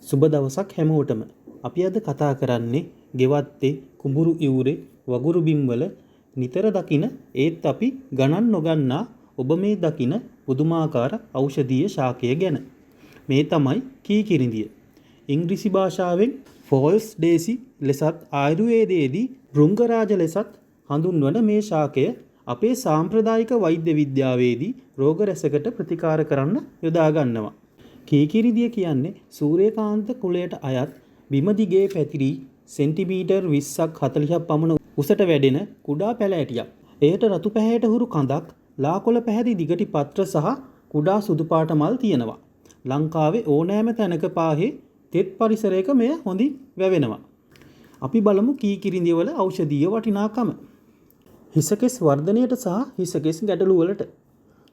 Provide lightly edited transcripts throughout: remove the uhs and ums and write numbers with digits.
සුබ දවසක් හැමෝටම. අපි අද කතා කරන්නේ ගෙවත්තේ, කුඹුරු ඉවුරේ, වගුරු බිම්වල නිතර දකින ඒත් අපි ගණන් නොගන්නා ඔබ මේ දකින පුදුමාකාර ඖෂධීය ශාකය ගැන. මේ තමයි කීකිරිඳිය. ඉංග්‍රීසි භාෂාවෙන් ෆෝල්ස් ඩේසි ලෙසත් ආයුර්වේදයේදී බෘංගරාජ ලෙසත් හඳුන්වන මේ ශාකය අපේ සාම්ප්‍රදායික වෛද්‍ය විද්‍යාවේදී රෝග රැසකට ප්‍රතිකාර කරන්න යොදා ගන්නවා. කීකිරිදිය කියන්නේ සූර්යකාන්ත කුලයට අයත් බිම දිගේ පැතිරී සෙන්ටිමීටර් 20ක් 40ක් පමණ උසට වැඩෙන කුඩා පැලැටියක්. එයට රතු පැහැයට හුරු කඳක්, ලා කොළ පැහැති දිගටි පත්‍ර සහ කුඩා සුදු පාට මල් තියෙනවා. ලංකාවේ ඕනෑම තැනක පාහේ තෙත් පරිසරයක මෙය හොඳින් වැවෙනවා. අපි බලමු කීකිරිඳිය වල ඖෂධීය වටිනාකම. හිසකෙස් වර්ධනයට සහ හිසකෙස් ගැටලු වලට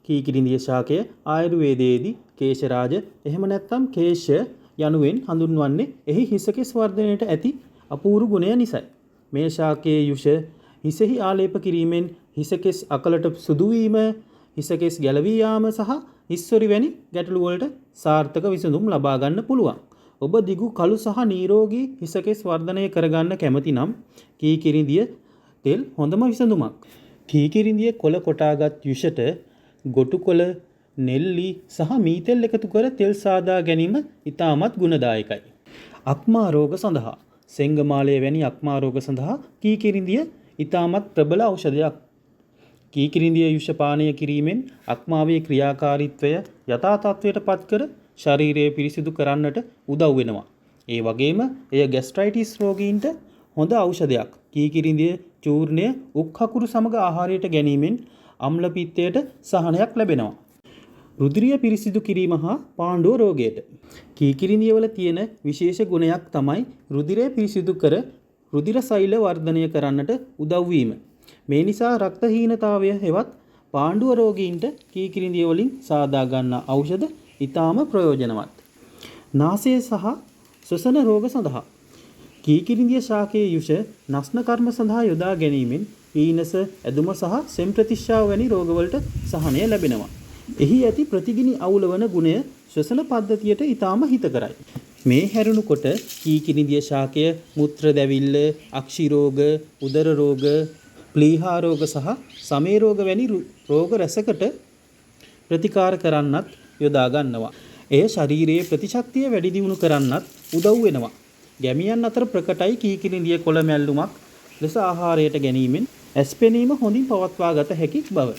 කීකිරිඳිය ශාකය ආයුර්වේදයේදී කේශරාජ එහෙම නැත්නම් කේශ යනුවෙන් හඳුන්වන්නේ එහි හිසකෙස් වර්ධනයට ඇති අපූරු ගුණය නිසයි. මේ ශාකයේ යුෂ හිසෙහි ආලේප කිරීමෙන් හිසකෙස් අකලට සුදු වීම, හිසකෙස් ගැලවී යාම සහ හිස්හොරි වැනි ගැටලු වලට සාර්ථක විසඳුම් ලබා ගන්න පුළුවන්. ඔබ දිගු කළු සහ නිරෝගී හිසකෙස් වර්ධනය කරගන්න කැමති නම් කීකිරිඳිය තෙල් හොඳම විසඳුමක්. කීකිරිඳිය කොළ කොටාගත් යුෂට ගොටු කොළ, නෙල්ලි සහ මීතෙල් එකතු කර තෙල් සාදා ගැනීම ඉතාමත් ගුණදායකයි. අක්මා රෝග සඳහා සෙංගමාලය වැනි අක්මා රෝග සඳහා කීකිරිඳිය ඉතාමත් ප්‍රබල ඖෂධයක්. කීකිරිඳිය යුෂ පානය කිරීමෙන් අක්මාවේ ක්‍රියාකාරීත්වය යථා තත්ත්වයට පත්කර ශරීරය පිරිසිදු කරන්නට උදව් වෙනවා. ඒ වගේම එය ගැස්ට්‍රයිටිස් රෝගීන්ට හොඳ ඖෂධයක්. කීකිරිඳිය චූර්ණය උක් හකුරු සමග ආහාරයට ගැනීමෙන් අම්ල පිත්තයට සහනයක් ලැබෙනවා. රුධිරය පිරිසිදු කිරීම හා පාණ්ඩුව රෝගයට කීකිරිඳිය වල තියෙන විශේෂ ගුණයක් තමයි රුධිරය පිරිසිදු කර රුධිර සෛල වර්ධනය කරන්නට උදව් වීම. මේ නිසා රක්තහීනතාවය හෙවත් පාණ්ඩුව රෝගීන්ට කීකිරිඳිය වලින් සාදා ගන්නා ඖෂධ ඉතාම ප්‍රයෝජනවත්. නාසය සහ ශ්වසන රෝග සඳහා කීකිරිඳිය ශාකයේ යුෂ නස්න කර්ම සඳහා යොදා ගැනීමෙන් පීනස, ඇදුම සහ සෙම් ප්‍රතිශ්‍යාව වැනි රෝගවලට සහනය ලැබෙනවා. එහි ඇති ප්‍රතිගිනි අවුලවන ගුණය ශ්වසන පද්ධතියට ඉතාම හිතකරයි. මේ හැරුණු කොට කීකිරිඳිය ශාකය මුත්‍ර දැවිල්ල, අක්ෂි රෝග, උදර රෝග, ප්ලීහා රෝග සහ සමේ රෝග වැනි රෝග රැසකට ප්‍රතිකාර කරන්නත් යොදා ගන්නවා. එය ශරීරයේ ප්‍රතිශක්තිය වැඩි දියුණු කරන්නත් උදව් වෙනවා. ගැමියන් අතර ප්‍රකටයි කීකිරිඳිය කොළ මැල්ලුමක් ලෙස ආහාරයට ගැනීමෙන් ඇස් පෙනීම හොඳින් පවත්වා ගත හැකි බව.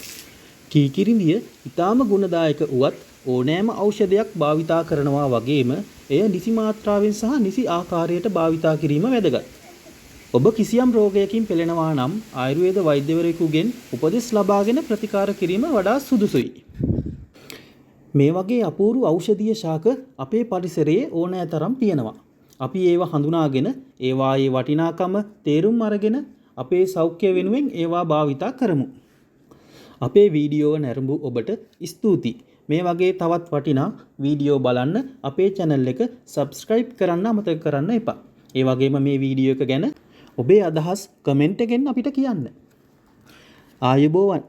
කීකිරිඳිය ඉතාම ගුණදායක වුවත් ඕනෑම ඖෂධයක් භාවිතා කරනවා වගේම එය නිසි මාත්‍රාවෙන් සහ නිසි ආකාරයට භාවිතා කිරීම වැදගත්. ඔබ කිසියම් රෝගයකින් පෙළෙනවා නම් ආයුර්වේද වෛද්‍යවරයෙකුගෙන් උපදෙස් ලබාගෙන ප්‍රතිකාර කිරීම වඩා සුදුසුයි. මේ වගේ අපූරු ඖෂධීය ශාක අපේ පරිසරයේ ඕනෑ තරම් තියෙනවා. අපි ඒවා හඳුනාගෙන ඒවායේ වටිනාකම තේරුම් අරගෙන අපේ සෞඛ්‍ය වෙනුවෙන් ඒවා භාවිතා කරමු. අපේ වීඩියෝව නැරඹූ ඔබට ස්තුතියි. මේ වගේ තවත් වටිනා වීඩියෝ බලන්න අපේ චැනල් එක සබ්ස්ක්‍රයිබ් කරන්න අමතක කරන්න එපා. ඒ වගේම මේ වීඩියෝ එක ගැන ඔබේ අදහස් කමෙන්ට් එකෙන් අපිට කියන්න. ආයුබෝවන්.